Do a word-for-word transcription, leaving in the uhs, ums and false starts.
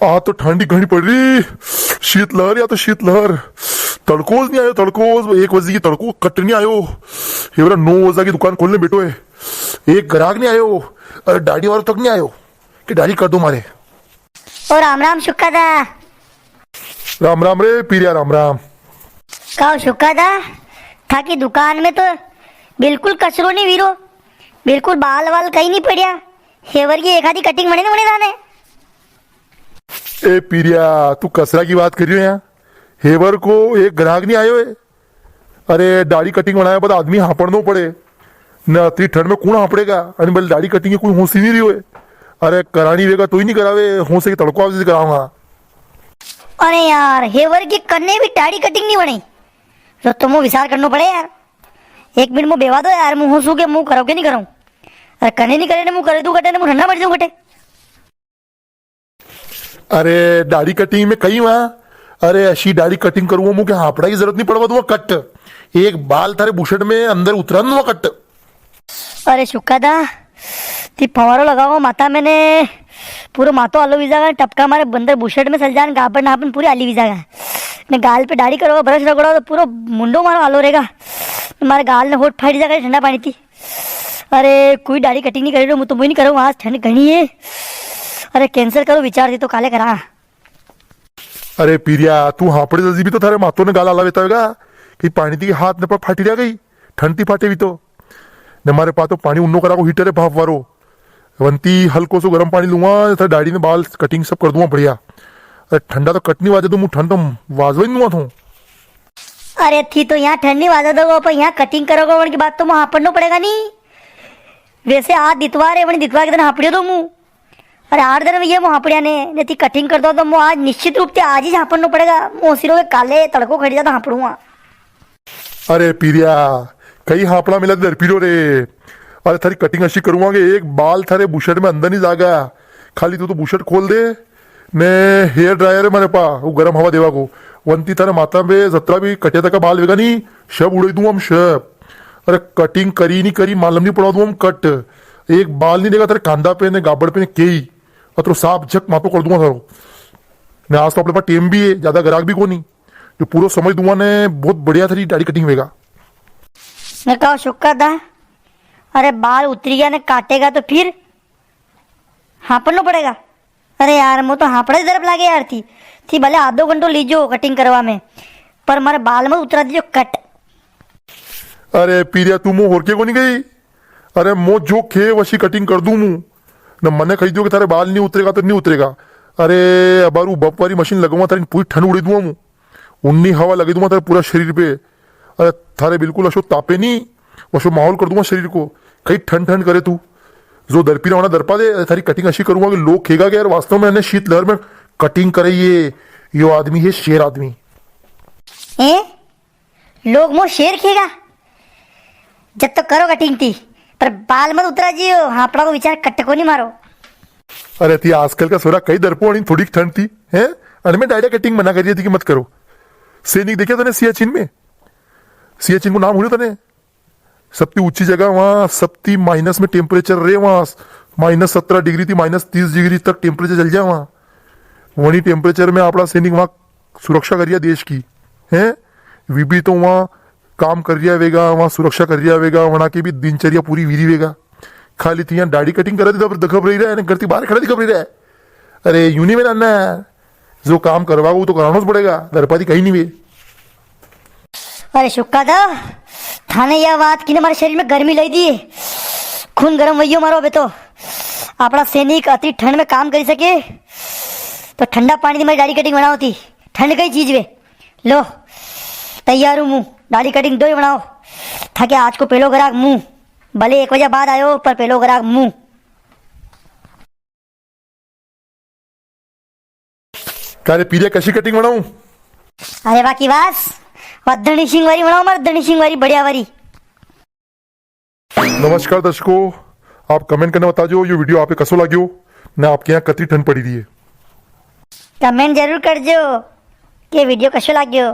आ तो ठंडी घणी पड़ री, शीत लहर, या तो शीत लहर। तड़को ज नी आयो, तड़को, एक बजे की तड़को कट नी आयो। हेवरा नौ बजे की दुकान खोलने बैठो है, एक ग्राहक नी आयो, अरे डाड़ी वालो तक नी आयो कि डाड़ी कर दो मारे। ओ राम राम सुक्का दा। राम राम रे पीरिया, राम राम। काओ सुक्का दा, थाकी दुकान में तो बिल्कुल कचरो नी वीरो, बिल्कुल बाल वाल कई नी पड़िया। हेवर की एक आधी कटिंग बने नी बने थाने। ए पीरिया, तू कसरा की बात करियो यां? हेवर को एक ग्राहक नी आयो है। अरे, डाड़ी कटिंग बनाया बाद आदमी हांपड़नो पड़े। न अतरी ठंड में कुण हांपड़ेगा? अने भले डाड़ी कटिंग की कोई होसी नी री होए। अरे, करानी वेगा तो ही नी करावे, होसे की तड़को आवजे करावांगा। अरे यार, हेवर की कन्ने भी डाड़ी कटिंग नी बनी। तो, तो मु विचार करनो पड़े यार। एक मिनट मु बेवा दो यार, मु होसू के मु करो के नी करूं। अरे, कने नी करे ने मु करे दूं कटे ने मु ठंडा मर जाऊं कटे। अरे, डाड़ी कटिंग में कई वा? अरे, अशी डाड़ी कटिंग करूँ, मुके हापड़ा की जरूरत नी पड़वा दूंगा कट। एक बाल थारे बुशर्ट में अंदर उतरा दूंगा कट। अरे सुक्का दा, ती फवारो लगाओ माथा में ने, पूरो माथो आलो वीजागा, टपका मारे अंदर बुशर्ट में चल जान, गाबड़ नापन पूरी आली वीजागा। ने गाल पे डाड़ी करो, ब्रश रगड़ो तो पूरो मुंडो मारो आलो रेगा। मारे गाल ने होठ फाड़ी जागा ठंडा पाणी थी। अरे, कोई डाड़ी कटिंग नी करी रो, मु तो मुई नी करूँ, आज ठंड घणी है। अरे, cancel करो विचार, थी तो काले करा। अरे पीरिया, तू हापड़े जदी भी तो थारे मातो ने गाल आला वेता वेगा कि पाणी थी हाथ ने पग फाटी रिया कई, ठंड थी फाटे भी तो। ने मारे पा तो पाणी उन्नो करा को हीटर है भाप वारो। वंती हल्को सो गरम पाणी लूंगा, थारे डाड़ी ने बाल कटिंग सब कर दूंगा बढ़िया। अरे ठंडा तो कट नी वाजे दूं, मु ठंड तो वाजवा ही नी दूंगा थू। अरे थी तो यां ठंड नी वाजे दोगा, पर यां कटिंग करोगा, वण की बात तो मु हापड़नो पड़ेगा नी। वैसे आज दितवार है, वणी दितवार के दिन हापड़ियो तो मु। अरे आठ दिन में ये मु हापड़िया ने, ने थी कटिंग कर दो तो मु आज निश्चित रूप से आज ही हापड़नो पड़ेगा। मु सिरो के काले तड़को खड़ी जा तो हापड़ूंगा। अरे पीरिया, कई हापड़ा मिला दर पीरो रे। अरे थारी कटिंग अशी करूंगा कि एक बाल थारे बुशर्ट में अंदर नी जागा। खाली तू तो बुशर्ट खोल दे, ने हेयर ड्रायर है मारे पा, वो गरम हवा देवा को। वंती थारे माथा पे जतरा भी कटिया तका बाल वेगा नी, सब उड़ाई दूं हम सब। अरे कटिंग करी नी करी मालूम नी पड़वा दूं हम कट। एक बाल नी रेगा थारे कांदा पे ने गाबड़ पे ने केई। अतरो साफ झक माथो कर दूंगा थारो। ने आज तो अपने पास टेम भी है, ज्यादा ग्राहक भी कोनी। जो पूरो समय दूंगा ने, बहुत बढ़िया थारी डाड़ी कटिंग वेगा। ने कहो सुक्का दा, अरे बाल उतरी गया ने काटेगा तो फिर हापड़नो पड़ेगा। अरे यार, मु तो हापड़ा ही दरप लागे यार थी। थी भले आधो घंटो लीजो कटिंग करवा में, पर मारे बाल मत उतरा दीजो कट। अरे पीरिया, तू मु होर के कोनी गई? अरे मो जो खे वशी कटिंग कर दूं मु। न मने कही दियो कि थारे बाल नी उतरेगा तो नी उतरेगा। अरे अबारू बप वाली मशीन लगवा, थारी पूरी ठंड उड़ी दूंगा मु। उन्नी हवा लगी दूंगा थारे पूरा शरीर पे। अरे थारे बिल्कुल अशो तापे नी, अशो माहौल कर दूंगा शरीर को। कई ठंड ठंड करे तू। जो दरपी रवाना दरपा दे, अरे थारी कटिंग अशी करूंगा कि लोग खेगा कि यार वास्तव में इन्हें शीत लहर में कटिंग करे ये, यो आदमी है शेर आदमी। ए? लोग मो शेर खेगा? जब तो करो कटिंग थी, पर बाल मत उतरा जियो, हापड़ा को विचार कट कोनी मारो। अरे थी आजकल का सोरा कई दरपो अणी थोड़ी ठंड थी, हैं? अरे मैं डायरेक्ट कटिंग मना करी थी कि मत करो। सैनिक देख्या तने सियाचिन में? सियाचिन को नाम हुयो तने? सबती ऊंची जगह वहां, सबती माइनस में टेम्परेचर रे वहां, माइनस सत्रह डिग्री थी माइनस तीस डिग्री तक टेम्परेचर चल जाए वहां। वणी टेम्परेचर में आपड़ा सैनिक वहां सुरक्षा करिया देश की, हैं? वी भी तो वहां काम कर रिया वेगा, वहां सुरक्षा कर रिया वेगा, वहां की भी दिनचर्या पूरी वीरी वेगा। खाली तिया दाढ़ी कटिंग करा दी तो दखब रही रहा है, घर ती बाहर खड़ा दिखब रही रहा है। अरे यूं नी मेरा ना, जो काम करवा वो तो कराना पड़ेगा, दरपाती कहीं नहीं वे। अरे शुक्का दा, थाने या बात की ने मारे शरीर में गर्मी लाई दी, खून गर्म वइयो मारो अबे तो। आपड़ा सैनिक अति ठंड में काम करी सके, तो ठंडा पानी ती मारी दाढ़ी कटिंग बनाओ थी, ठंड कई चीज वे। लो, तैयार हूँ मूँ, दाढ़ी कटिंग दो ही बनाओ, थाके आज को पहलो ग्राहक मूँ, भले एक बजे बाद आयो, पर पहलो ग्राहक मूँ। का रे पीरिया, कशी कटिंग बनाऊं? अरे वाह की वास, वर्धनी सिंह वारी बनाओ, वर्धनी सिंह वारी, बढ़िया वारी। नमस्कार दर्शकों, आप कमेंट करने बताजो, यो वीडियो आपे कसो लाग्यो, ने आपके यहाँ कतरी ठंड पड़ी रही है। कमेंट जरूर करजो, के वीडियो कसो लाग्यो।